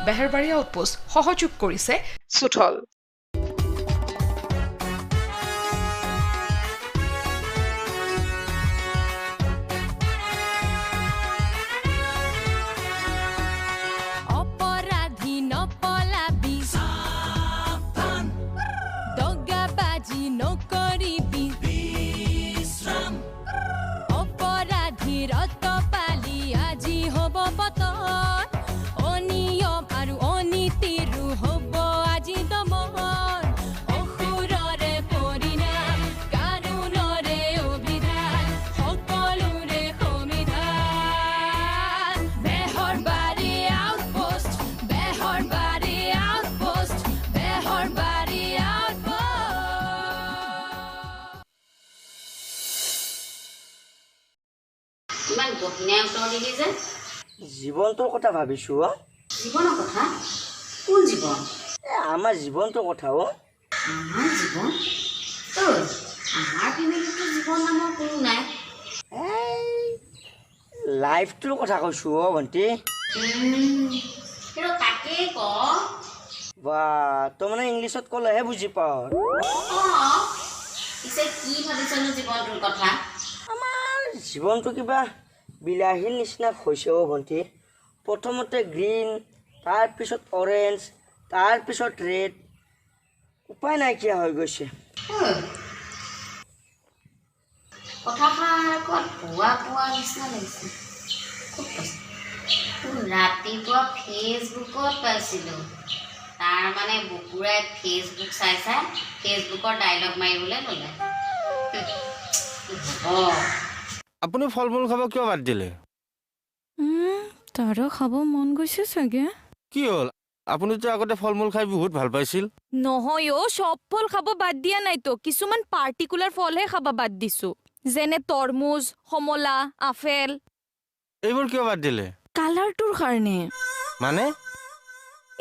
বেহৰবাৰী outpost. সহযোগ কৰিছে সুঠল। জীৱনটোৰ কথা ভাবিছো। জীৱনৰ কথা? কোন জীৱন? আমাৰ জীৱনটোৰ কথা। অ, আমাৰ জীৱন? আমাৰ ফেমিলিটো জীৱন নামৰ কোনো নাই। লাইফটোৰ কথা কৈছো অ ভণ্টি। তাকেই ক। বা, তই মানে ইংলিছত ক'লেহে বুজি পাওঁ। পিছে কি ভাবিছনো জীৱনটোৰ কথা? আমাৰ জীৱনটো কিবা বিলাহীৰ নিচিনা হৈছে অ ভণ্টি। প্ৰথমতে গ্ৰীণ, তাৰপিছত অৰেঞ্জ, তাৰপিছত ৰেড, উপায় নাইকিয়া হৈ গৈছে। কথাষাৰ ক'ত পোৱা পোৱা নিচিনা লাগিছে। খুব পাইছে ৰাতিপুৱা ফেচবুকত পাইছিলোঁ। তাৰ মানে বুকুৰাই ফেচবুক চাই চাই ফেচবুকৰ ডাইলগ মাৰিবলৈ ল'লে। আপুনি ফল মূল খাব কিয় বাদ দিলে? তাৰো খাব মন গৈছে চাগে। কি হ'ল, আপুনিতো আগতে ফল মূল খাই বহুত ভাল পাইছিল। নহয় অ', চব ফল খাব বাদ দিয়া নাইতো, কিছুমান পাৰ্টিকুলাৰ ফলহে খাব বাদ দিছো, যেনে তৰমুজ, কমলা, আপেল। এইবোৰ কিয় বাদ দিলে? কালাৰটোৰ কাৰণে। মানে?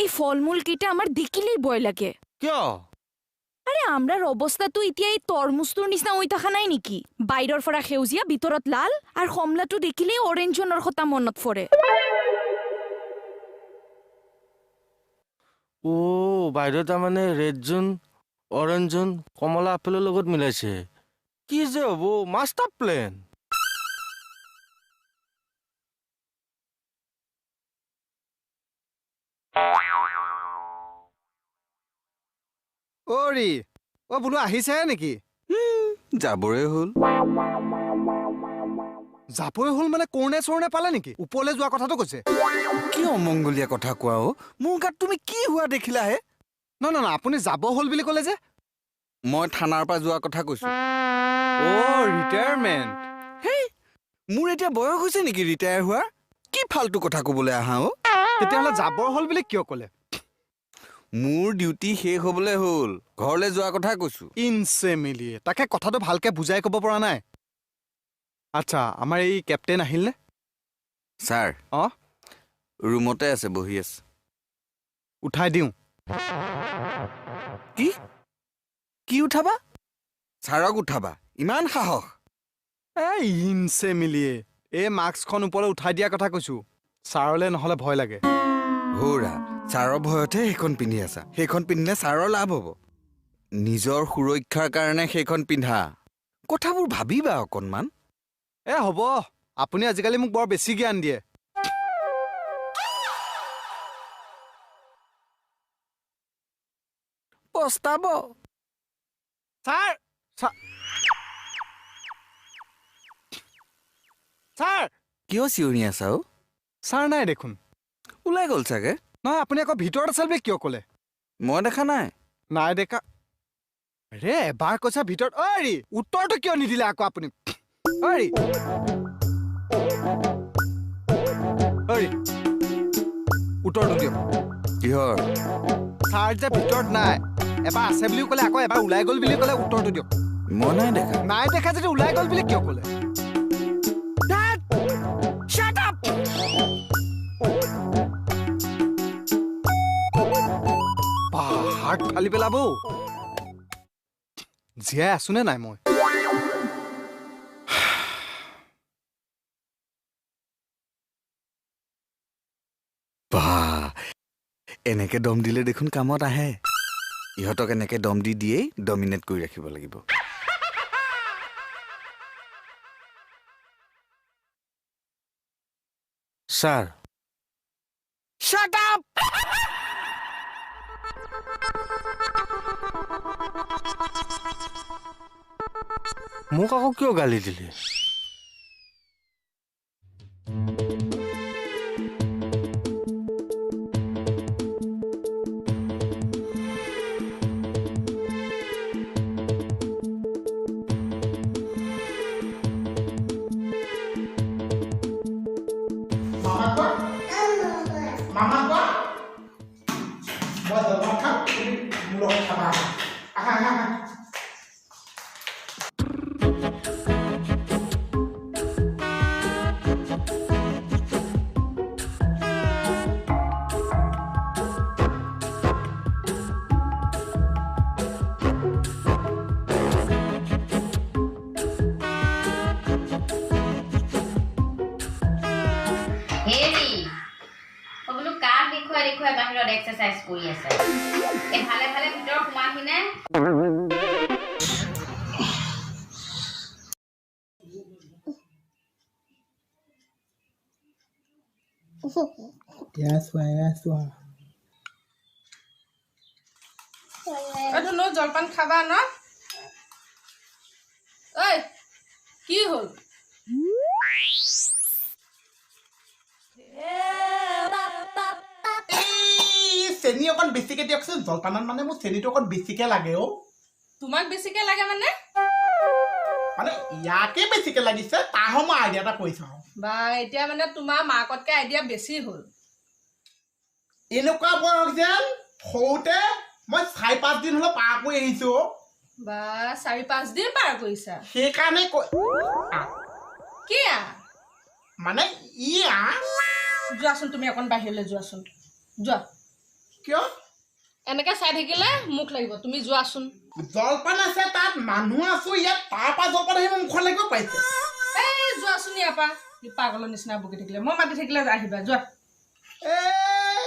এই ফল মূল কেইটা আমাৰ দেখিলেই ভয় লাগে। কিয়? আৰে আমৰাৰ অৱস্থাটো এতিয়া এই তৰমুজটোৰ নিচিনা হৈ থকা নাই নেকি? বাহিৰৰ পৰা সেউজীয়া, ভিতৰত লাল, আৰু কমলাটো দেখিলেই অৰেঞ্জনৰ কথা মনত পৰে। অ, বাইদেউ তাৰমানে ৰেড জোন, অৰেঞ্জ জোন, কমলা আপেলৰ লগত মিলাইছে। কি যে হ'ব, মাষ্টাৰ প্লেন। অ' ৰি, অ' বোলো আহিছেহে নেকি? যাবৰে হ'ল। যাবই হ'ল মানে কোৰণে চোৰণে পালে নেকি? ওপৰলৈ যোৱা কথাটো কৈছে। কি অমংগলীয়া কথা কোৱা অ', মোৰ গাত তুমি কি হোৱা দেখিলাহে? নহয় নহয়, আপুনি যাব হ'ল বুলি ক'লে যে। মই থানাৰ পৰা যোৱা কথা কৈছো। অ' ৰিটায়াৰমেণ্ট। হেই, মোৰ এতিয়া বয়স হৈছে নেকি ৰিটায়াৰ হোৱাৰ? কি ফাল্টু কথা ক'বলৈ আহা অ'। তেতিয়াহ'লে যাবৰ হ'ল বুলি কিয় ক'লে? মোৰ ডিউটি শেষ হ'বলৈ হ'ল, ঘৰলৈ যোৱা কথা কৈছো। ইনচে মিলিয়ে তাকে কথাটো ভালকে বুজাই ক'ব পৰা নাই। আচ্ছা, আমাৰ এই কেপ্টেইন আহিলনে? ছাৰ অঁ, ৰুমতে আছে, বহি আছে। উঠাই দিওঁ। কি কি উঠাবা? ছাৰক উঠাবা? ইমান সাহস? এই ইনচে মিলিয়ে, এই মাস্কখন ওপৰলৈ উঠাই দিয়াৰ কথা কৈছো। ছাৰলৈ নহ'লে ভয় লাগে। হৌৰা, ছাৰৰ ভয়তহে সেইখন পিন্ধি আছা। সেইখন পিন্ধিলে ছাৰৰ লাভ হ'ব। নিজৰ সুৰক্ষাৰ কাৰণে সেইখন পিন্ধা। কথাবোৰ ভাবিবা অকণমান। এ হ'ব, আপুনি আজিকালি মোক বৰ বেছি জ্ঞান দিয়ে। পস্তাব। ছাৰ, ছাৰ, কিয় চিঞৰি আছা অ'? ছাৰ নাই দেখোন। ওলাই গ'ল চাগে। নহয়, আপুনি আকৌ ভিতৰত আছে বুলি কিয় ক'লে? মই দেখা নাই। নাই দেখা? ৰে এবাৰ কৈছা ভিতৰত। ঐ ৰি, উত্তৰটো কিয় নিদিলে আকৌ আপুনি? ঐ ৰি, ঐ ৰি, উত্তৰটো দিয়ক। কিহৰ? ছাৰ যে ভিতৰত নাই, এবাৰ আছে বুলিও ক'লে, আকৌ এবাৰ ওলাই গ'ল বুলি ক'লে। উত্তৰটো দিয়ক। মই নাই দেখা। নাই দেখা যদি ওলাই গ'ল বুলি কিয় ক'লে? হাৰ্ট ফালি পেলাব। জীয়াই আছোনে নাই মই? বা, এনেকে দম দিলে দেখোন কামত আহে। ইহঁতক এনেকে দম দি দিয়েই ডমিনেট কৰি ৰাখিব লাগিব। ছাৰ। Shut up! মোক আকৌ কিয় গালি দিলে? এক্সাৰচাইজ কৰি আছে। এই ভালে ভালে ভিতৰত সোমাহিনে? ধুনু জলপান খাবা ন? ঐ কি হ'ল? চেনি অকণ বেছিকে দিয়কচোন জলপানত, মানে মোৰ চেনিটো অকণ বেছিকে লাগে। অ তোমাক বেছিকে লাগে মানে? মানে ইয়াকে বেছিকে লাগিছে, তাহ মই আইডিয়া এটা কৈ চাওঁ। বা এতিয়া মানে তোমাৰ মাকতকে আইডিয়া বেছি হ'ল। এনেকুৱা বয়স যেন সৰুতে মই 4-5 দিন হ'লে পাৰ কৰি আহিছো। বা 4-5 দিন পাৰ কৰিছা? সেইকাৰণে কি মানে ইয়া যোৱাচোন তুমি অকণ বাহিৰলৈ যোৱাচোন, যোৱা। কিয় এনেকে চাই থাকিলে মুখ লাগিব, তুমি যোৱাচোন। জলপান আছে তাত, মানুহ আছো ইয়াত, তাৰ পৰা জলপান আহি মোৰ মুখত লাগিব পাৰিছে। এই যোৱাচোন ইয়াৰ পৰা, পাগলৰ নিচিনা বকি থাকিলে, মই মাতি থাকিলে আহিবা, যোৱা। এই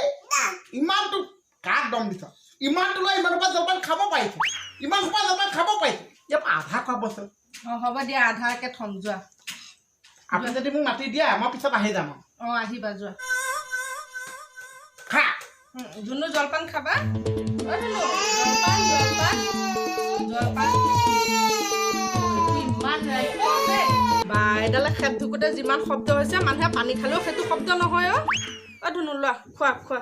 ইমানটো কাক দম দিছ? ইমানটো লৈ ইমানৰ পৰা জলপান খাব পাৰিছে, ইমান সোপা জলপান খাব পাৰিছে, ইয়াৰ পৰা আধা খুৱাবচোন। অঁ হ'ব দিয়া, আধাকে থম, যোৱা। আপুনি যদি মোক মাতি দিয়া মই পিছত আহি যাম। অঁ আহিবা, যোৱা। খা ধুনু জলপান খাবা? ধুনু জলপান, জলপান, জলপান। ইমান বা এডালে খেপ ঢুকোতে যিমান শব্দ হৈছে, মানুহে পানী খালেও সেইটো শব্দ নহয়। অ অ ধুনু লোৱা, খোৱা খোৱা।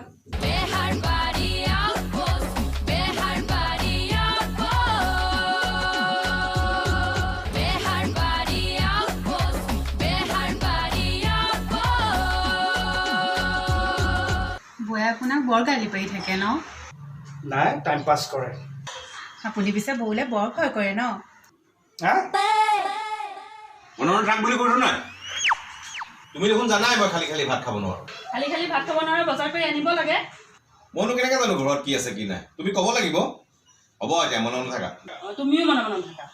আপোনাক বৰ গালি পাৰি থাকে ন? নাই, টাইম পাছ কৰে। আপুনি পিছে বৌলে বৰ ভয় কৰে ন? মনে মনে থাক বুলি কৈছো নাই? তুমি দেখোন জানাই মই খালি খালি ভাত খাব নোৱাৰো। খালি খালি ভাত খাব নোৱাৰো, বজাৰ কৰি আনিব লাগে। মইনো কেনেকে জানো ঘৰত কি আছে কি নাই, তুমি ক'ব লাগিব। হ'ব এতিয়া মনে মনে থাকা। তুমিও মনে মনে থাকা।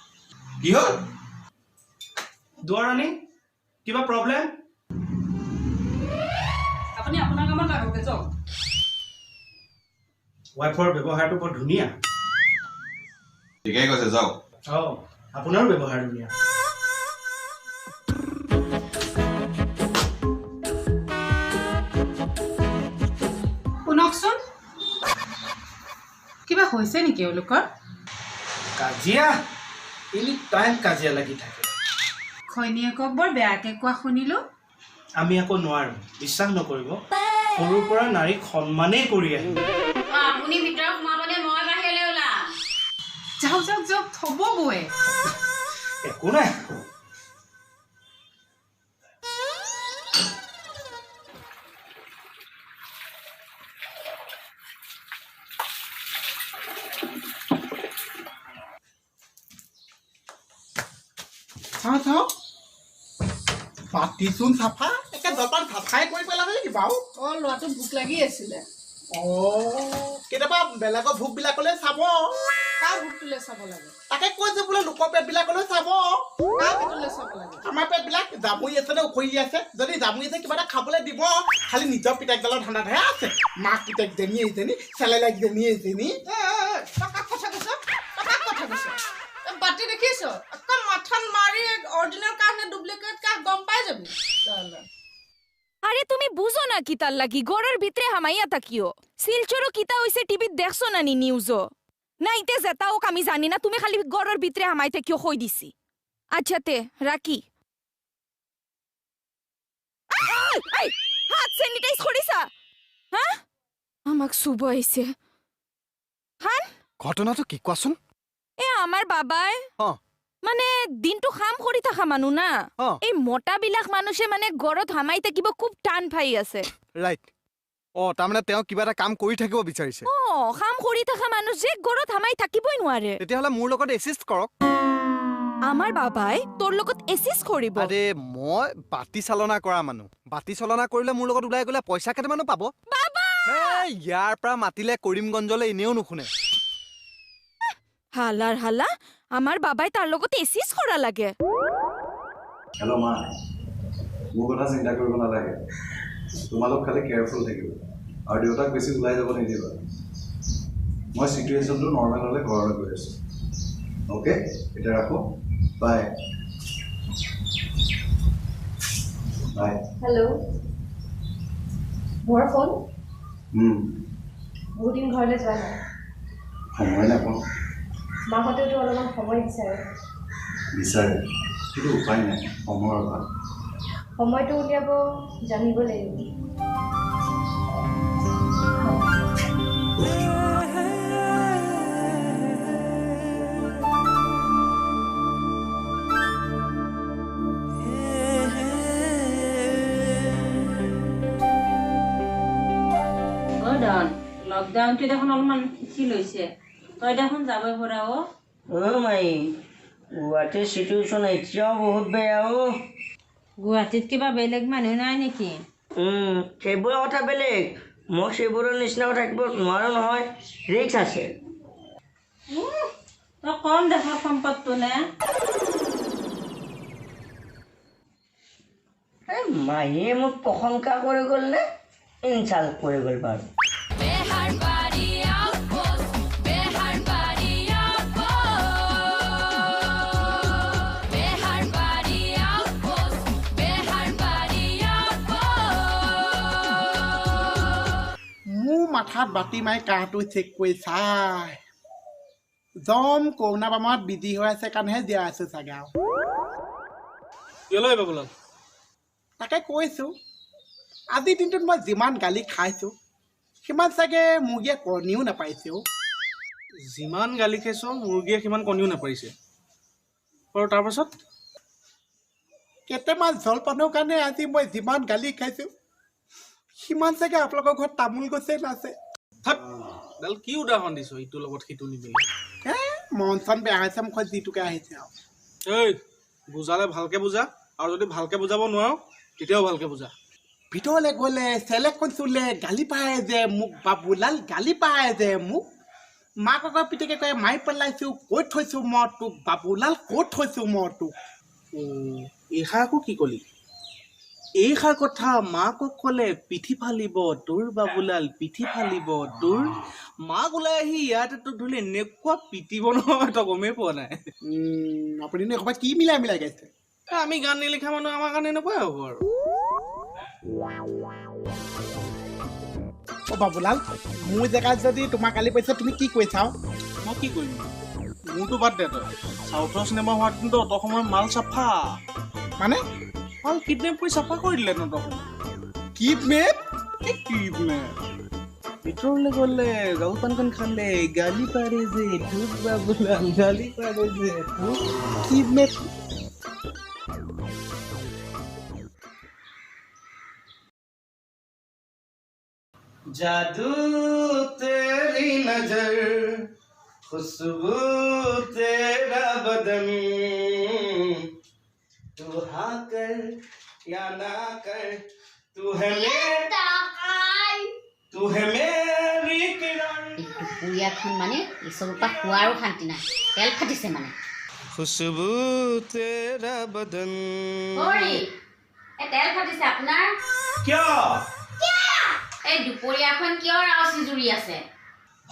কি হ'ল? দুৱাৰণী, কিবা প্ৰব্লেম? আপুনি আপোনাৰ কামত লাগক, যাওক। ৱাইফৰ ব্যৱহাৰটো বৰ ধুনীয়া। ঠিকেই কৈছে, যাওক। অঁ আপোনাৰো ব্যৱহাৰ ধুনীয়া। শুনকচোন, কিবা হৈছে নেকি এওঁলোকৰ? কাজিয়া, এনি টাইম কাজিয়া লাগি থাকে। ঘৈণীয়েকক বৰ বেয়াকে কোৱা শুনিলো। আমি আকৌ নোৱাৰো, বিশ্বাস নকৰিব, সৰুৰ পৰা নাৰীক সন্মানেই কৰি আহিলো। আপুনি ভিতৰত সোমাবনে মই বাহিৰলৈ ওলাম? যাওক যাওক যাওক, থব বৌয়ে। একো নাই। চাওঁ চাওঁ, বাতিচোন চাফা, একে জলপান চাফাই কৰি পেলালে নেকি বাৰু? অঁ ল'ৰাটো ভোক লাগি আছিলে, অ কেতিয়াবা বেলেগৰ ভোকবিলাকলৈ চাব। কাৰ ভোকটোলৈ চাব লাগে? তাকে কৈছো বোলে লোকৰ পেটবিলাকলৈ চাব। কাৰ পেটলৈ চাব লাগে? আমাৰ পেটবিলাক জামুৰি আছে নে উখৰি আছে? যদি জামুৰি আছে কিবা এটা খাবলৈ দিব। খালি নিজৰ পিতেকডালৰ ধান্দাতহে আছে। মাক পিতেকজনী এইজনী, চেলেলেকজনী এইজনী। তই কাক কথা কৈছ? তই কাক কথা কৈছ? বাতি দেখিছ? একদম মাথাত মাৰি অৰিজিনেল কাহ নে ডুপ্লিকেট কাহ গম পাই যাবি। আরে তুমি বুঝো না কি তার লাগি ঘরের ভিতরে হামাইয়া থাকিও। শিলচরও কিতা হইছে টিভিত দেখছো না নি নিউজও? না ইতে জেতাও আমি জানি না, তুমি খালি ঘরের ভিতরে হামাই থাকিও কই দিছি। আচ্ছা তে রাখি। হাত স্যানিটাইজ করিছা? হ্যাঁ আমাক শুভ আইছে। হান ঘটনাটো কি কোৱাচোন? এ আমাৰ বাবাই মানে দিনটো কাম কৰি থকা মানুহ না, এই মোটাবিলাক মানুহে মানে ঘৰত হামাই থাকিব খুব টান পাই আছে। ৰাইট। অ তাৰমানে তেওঁ কিবা এটা কাম কৰি থাকিব বিচাৰিছে। অ কাম কৰি থকা মানুহ যে ঘৰত হামাই থাকিবই নোৱাৰে। তেতিয়াহ'লে মোৰ লগত এছিষ্ট কৰক। আমাৰ বাবাই তোৰ লগত এছিষ্ট কৰিব? আৰে মই বাতি চালনা কৰা মানুহ, বাতি চালনা কৰিলে মোৰ লগত ওলাই গ'লে পইচা কেইটামানো পাব। বাবা ইয়াৰ পৰা মাতিলে কৰিমগঞ্জলৈ এনেও নুশুনে। হালাৰ হালা, আমাৰ বাবাই তাৰ লগত এছিষ্ট কৰা লাগে। হেল্ল' মা, মোৰ কথা চিন্তা কৰিব নালাগে, তোমালোক খালি কেয়াৰফুল থাকিবা আৰু দেউতাক বেছি ওলাই যাব নিদিবা। মই চিটুৱেশ্যনটো নৰ্মেল হ'লে ঘৰলৈ গৈ আছোঁ। অ'কে, এতিয়া ৰাখোঁ, বাই বাই। হেল্ল' মোৰ ফোন? বহুত দিন ঘৰলৈ যোৱা নাই। সময় নাপাওঁ। মাহঁতেওতো অলপমান সময় বিচাৰে। বিচাৰে, কিন্তু উপায় নাই, সময়ৰ অভাৱ। সময়টো উলিয়াব জানিব লাগিব। লকডাউনটো দেখোন অলপমান শিথিল হৈছে, তই দেখোন যাবই পৰা। অ মাই, গুৱাহাটীৰ চিটুৱেশ্যন এতিয়াও বহুত বেয়া। অ গুৱাহাটীত কিবা বেলেগ মানুহ নাই নেকি? সেইবোৰৰ কথা বেলেগ, মই সেইবোৰৰ নিচিনাও থাকিব নোৱাৰো নহয়, ৰিস্ক আছে। তই কম দেখোন সম্পদটো নে? এই মাহীয়ে মোক প্ৰশংসা কৰি গ'ল নে ইনচাল্ট কৰি গ'ল বাৰু? মোৰ মাথাত বাতি মাৰি কাহটো চেক কৰি চাই জম কৰোণা বেমাৰত বিজি হৈ আছে কাৰণেহে জীয়াই আছো চাগে। আৰু তাকে কৈছো, আজিৰ দিনটোত মই যিমান গালি খাইছো সিমান চাগে মুৰ্গীয়ে কণীও নাপাইছে। যিমান গালি খাইছ মুৰ্গীয়ে সিমান কণীও নাপাইছে। আৰু তাৰপাছত কেইটামান জলপানৰ কাৰণে আজি মই যিমান গালি খাইছো সিমান চাগে আপোনালোকৰ ঘৰত তামোল গছেই নাছে। ডাল কি উদাহৰণ দিছ, ইটোৰ লগত সিটো নিমিলে। এ মন চন বেয়া হৈছে মুখত যিটোকে আহিছে আৰু। এই বুজালে ভালকে বুজা, আৰু যদি ভালকে বুজাব নোৱাৰ তেতিয়াও ভালকে বুজা। ভিতৰলৈ গ'লে চেলেকখন চুলে গালি পায় যে মোক, বাবুলাল গালি পায় যে মোক। মাকক পিতেকে কয় মাৰি পেলাইছো, ক'ত থৈছো মই তোক বাবুলাল, ক'ত থৈছো মই তোক। এইষাৰ আকৌ কি কলি? এইষাৰ কথা মাকক ক'লে পিঠি ফালিব তোৰ বাবুলাল, পিঠি ফালিব তোৰ। মাক ওলাই আহি ইয়াতে তোক ধৰিলে এনেকুৱা পিটিব নহয়, তই গমেই পোৱা নাই। আপুনি ক'ৰবাত কি মিলাই মিলাই গাইছে? আমি গান নিলিখা মানুহ, আমাৰ কাৰণে এনেকুৱাই হ'ব আৰু। অ বাবুলাল, মোৰ জেগাত যদি তোমাক কালি পাইছে তুমি কি কৈছা? মই কি কৰিম? মোৰতো বাদ দে তই। চাউথৰ চিনেমা হোৱাৰ কিন্তু অত সময়ত মাল চাফা, মানে মাল কিডনেপ কৰি চাফা কৰি দিলে ন তখন। কিডনেপ? কি কিডনেপ? ভিতৰলৈ গ'লে জলপানখন খালে গালি পাৰে যে তোক বাবুলাল, গালি পাৰে যে তোক। কিডনেপ? जादू तेरी नजर, खुशबू तेरा बदन, तू हाँ कर या ना कर, तू है मेरा, तू है मेरा। দুপৰীয়াখন মানে ঈশ্বৰৰ পৰা খোৱাৰো শান্তি নাই, তেল ফাটিছে মানে। খুশবু তেৰা বদন। হৰি, এই তেল ফাটিছে আপোনাৰ? কিয়? এই দুপৰীয়াখন কিয় ৰাউচি জুৰি আছে?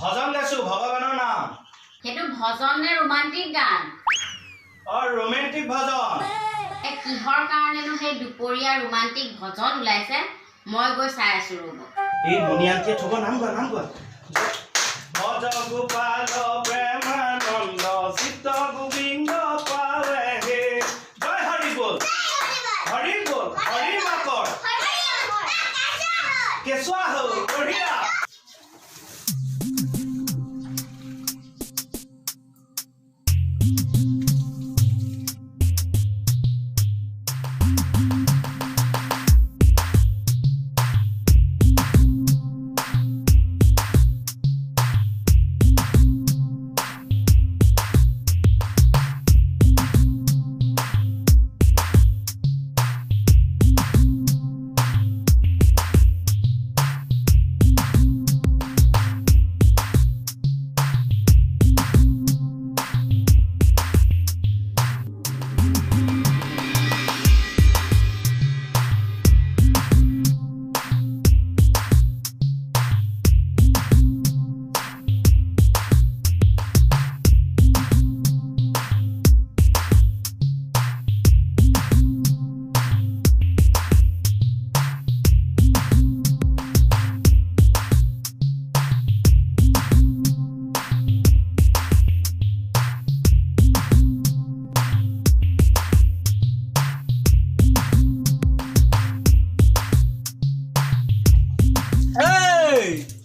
ভজন গাইছো, ভগৱানৰ নাম। সেইটো ভজন নে ৰোমান্টিক গান? অ, ৰোমান্টিক ভজন। এই কিহৰ কাৰণেনো সেই দুপৰীয়া ৰোমান্টিক ভজন ওলাইছে? মই গৈ চাই আছো ৰ'ব। এই মণিয়ান্তিয়ে থব, নাম গোৱা, নাম গোৱা। ভজ গোপাল প্ৰেমানন্দ চিত্ত গোবিন্দ পাৱে হে। জয় হৰি বল, হৰি বল, হৰি মাকৰ কেঁচুৱা হ'ল বঢ়িয়া।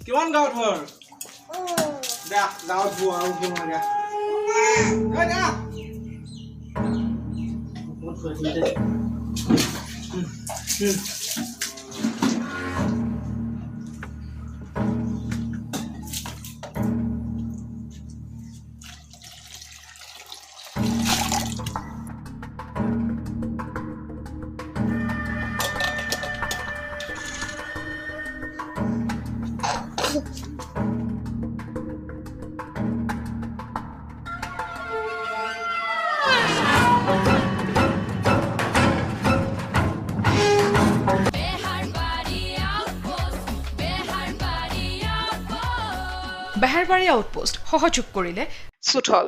কিমান গাঁৱত ঘৰ? দা গাঁৱত বোৱা আৰু কিমান দা। বেহাৰবাৰী আউটপোষ্ট সহযোগ কৰিলে চোঠল।